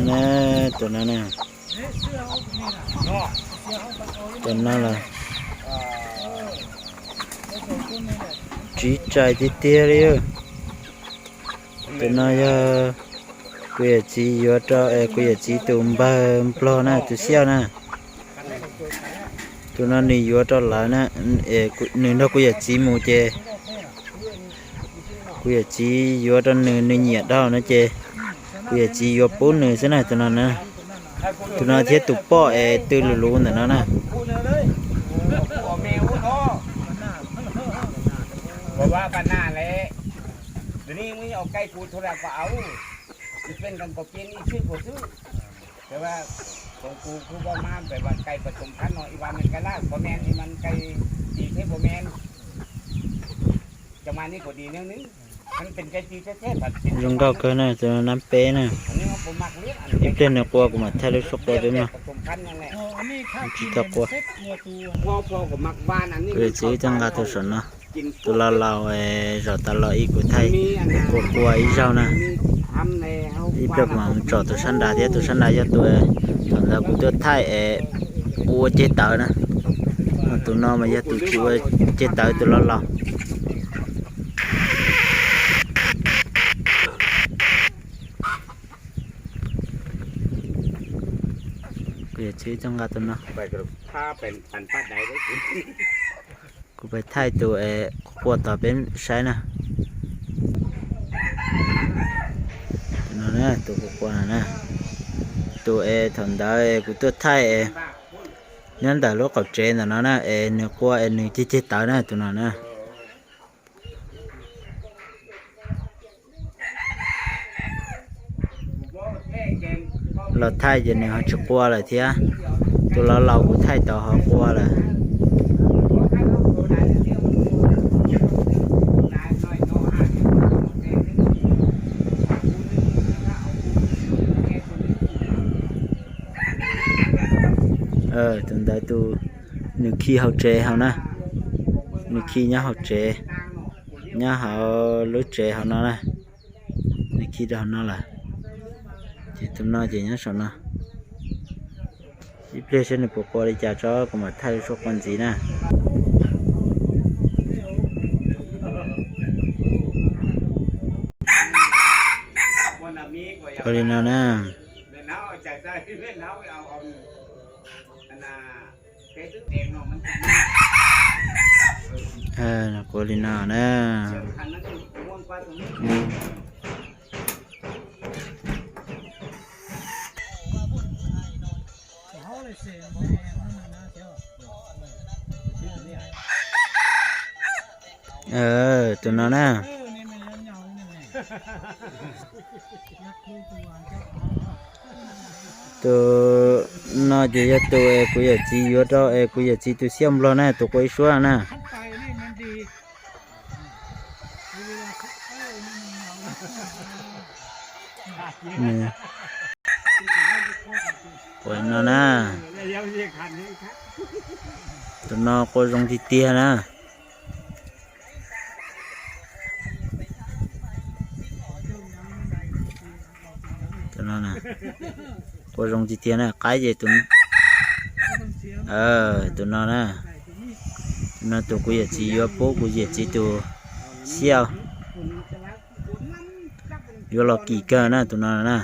Tus no na, tus no los tsiv tsais tiag tiag li. Tus no yog kuv yawm txiv yuav rau, kuv yawm txiv tus npawg nplog na, tus xiaj na. Tus no nws yuav rau lawv na, nws nrog kuv yawm txiv mus ces kuv yawm txiv yuav rau nws, nws nyiam dhau no ces kuv yawm txiv yuav pub nws xwb na tus no na. Tus no thiab tus poj es tw lus lus ntawm no na. Zoo nkauj kawg na, tus no nab peb na. Ib pliag nws qua kuv mam thaij lub suab qua peb mog. Tsis tau qua. Kuv yawm txiv txoj nqa tus saum no. Tus laus laus zaum tas los ib kuv thaij qua qua ib zaug na. Ib pliag kuv mam tsom tus sab nrad thiab, tus sab nrad yog tus thaum ntawd kuv tuaj thaij es ua ceg tawv na. Tus no mas yog tus tsis ua ceg tawv, tus laus laus. Kuv yawm txiv txoj nqa tus no. Kuv pais thaij tus qua tod peb saib na. Tus no na, tus qua no na. Tus es thaum ntawd es kuv tuaj thaij es nyob ntawm lub qaum tsev ntawm no na, es nws qua es nws ceg ceg tawv na, tus no na. Los thaij ces nws ho tsis qua lawm thiab. Tus laus laus kuv thaij tod ho qua lawm. Tus ntawd tus, nws khi hauv tsev hauv na. Nws khi nyob hauv tsev, nyob hauv lub tsev hauv no na. Nws khi rau hauv no lawm. Ces tus no ces nyob saum no. Ib pliag saib nws puas qua li cas tso kuv mam thaij lub suab qua ntxiv na. Ua li no na. Ua li no na. Tus no na. Tus no ces yog tus es kuv yawm txiv yuav rau es kuv yawm txiv tus xiaj nplog na, tus qua ib suab na. Ua no na. Tus no qua zoo tiag tiag na. Tus no na, qua zoo tiag tiag na, qaib ces tus, tus no na. Tus no tus kuv yawm txiv yuav pub kuv yawm txiv tus xiaj. Yuav los kim kawg na tus no na.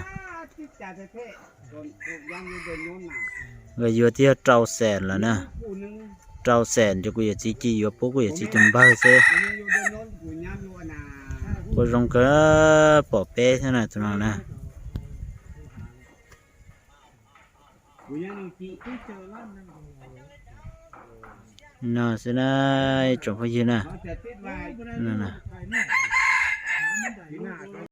Nkawd yuav twb yog rau xees lawm na. Rau xees ces kuv yawm txiv cia yuav pub kuv yawm txiv tus npawg xwb. Qua zoo kawg, pom peb thiab na tus no na. No xwb na, ib tsoom phooj ywg na.